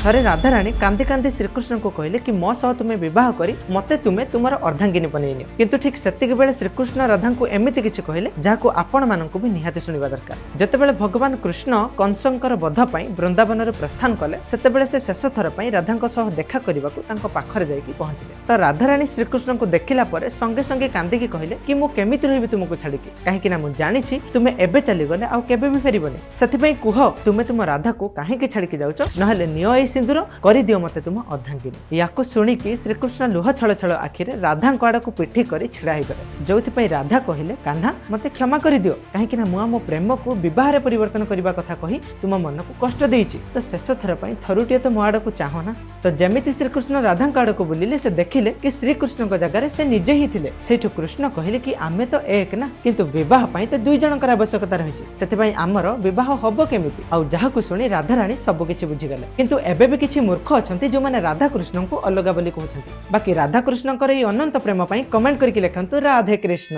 ଥରେ ରାଧାରାଣୀ କାନ୍ଦି କାନ୍ଦି ଶ୍ରୀକୃଷ୍ଣଙ୍କୁ କହିଲେ କି ମୋ ସହ ତୁମେ ବିବାହ କରି ମତେ ତୁମେ ତୁମର ଅର୍ଦ୍ଧାଙ୍ଗିନୀ ବନେଇ ନିଅ। କିନ୍ତୁ ଠିକ ସେତିକି ବେଳେ ଶ୍ରୀକୃଷ୍ଣ ରାଧାଙ୍କୁ ଏମିତି କିଛି କହିଲେ, ଯାହାକୁ ଆପଣମାନଙ୍କୁ ବି ନିହାତି ଶୁଣିବା ଦରକାର। ଯେତେବେଳେ ଭଗବାନ କୃଷ୍ଣ କଂସଙ୍କର ବଧ ପାଇଁ ବୃନ୍ଦାବନରେ ପ୍ରସ୍ଥାନ କଲେ, ସେତେବେଳେ ସେ ଶେଷ ଥର ପାଇଁ ରାଧାଙ୍କ ସହ ଦେଖା କରିବାକୁ ତାଙ୍କ ପାଖରେ ଯାଇକି ପହଞ୍ଚିଲେ। ତ ରାଧାରାଣୀ ଶ୍ରୀକୃଷ୍ଣଙ୍କୁ ଦେଖିଲା ପରେ ସଙ୍ଗେ ସଙ୍ଗେ କାନ୍ଦିକି କହିଲେ କି ମୁଁ କେମିତି ରହିବି ତୁମକୁ ଛାଡ଼ିକି? କାହିଁକି ନା ମୁଁ ଜାଣିଛି ତୁମେ ଏବେ ଚାଲିଗଲେ ଆଉ କେବେ ବି ଫେରିବନି। ସେଥିପାଇଁ କୁହ, ତୁମେ ତୁମ ରାଧାକୁ କାହିଁକି ଛାଡ଼ିକି ଯାଉଛ? ନହେଲେ ନିଅ ଏଇ ସିନ୍ଦୁର, କରିଦିଅ ମତେ ତୁମ ଅର୍ଦ୍ଧାଙ୍ଗିନୀ। ୟାକୁ ଶୁଣିକି ଶ୍ରୀକୃଷ୍ଣ ଲୁହ ଛଳ ଛଳ ଆଖିରେ ରାଧାଙ୍କ ଆଡ଼କୁ ପିଠି କରି ଛିଡ଼ା ହେଇଗଲେ, ଯୋଉଥିପାଇଁ ରାଧା କହିଲେ, କାହ୍ନା, ମତେ କ୍ଷମା କରିଦିଅ, କାହିଁକି ନା ମୁଁ ଆମ ପ୍ରେମକୁ ବିବାହରେ ପରିବର୍ତ୍ତନ କରିବା କଥା କହି ତୁମ ମନକୁ କଷ୍ଟ ଦେଇଛି। ତ ଶେଷ ଥର ପାଇଁ ଥରୁଟିଏ ତ ମୋ ଆଡ଼କୁ ଚାହଁ ନା। ତ ଯେମିତି ଶ୍ରୀକୃଷ୍ଣ ରାଧାଙ୍କ ଆଡ଼କୁ ବୁଲିଲେ, ସେ ଦେଖିଲେ କି ଶ୍ରୀକୃଷ୍ଣଙ୍କ ଜାଗାରେ ସେ ନିଜେ ହିଁ ଥିଲେ। ସେଇଠୁ କୃଷ୍ଣ କହିଲେ କି ଆମେ ତ ଏକ ନା, କିନ୍ତୁ ବିବାହ ପାଇଁ ତ ଦୁଇ ଜଣଙ୍କର ଆବଶ୍ୟକତା ରହିଛି, ସେଥିପାଇଁ ଆମର ବିବାହ ହବ କେମିତି? ଆଉ ଯାହାକୁ ଶୁଣି ରାଧାରାଣୀ ସବୁ କିଛି ବୁଝିଗଲେ। କିନ୍ତୁ ଏବେ ବି କିଛି ମୂର୍ଖ ଅଛନ୍ତି, ଯୋଉମାନେ ରାଧାକୃଷ୍ଣଙ୍କୁ ଅଲଗା ବୋଲି କହୁଛନ୍ତି। ବାକି ରାଧାକୃଷ୍ଣଙ୍କର ଏଇ ଅନନ୍ତ ପ୍ରେମ ପାଇଁ କମେଣ୍ଟ କରିକି ଲେଖନ୍ତୁ ରାଧେ କୃଷ୍ଣ।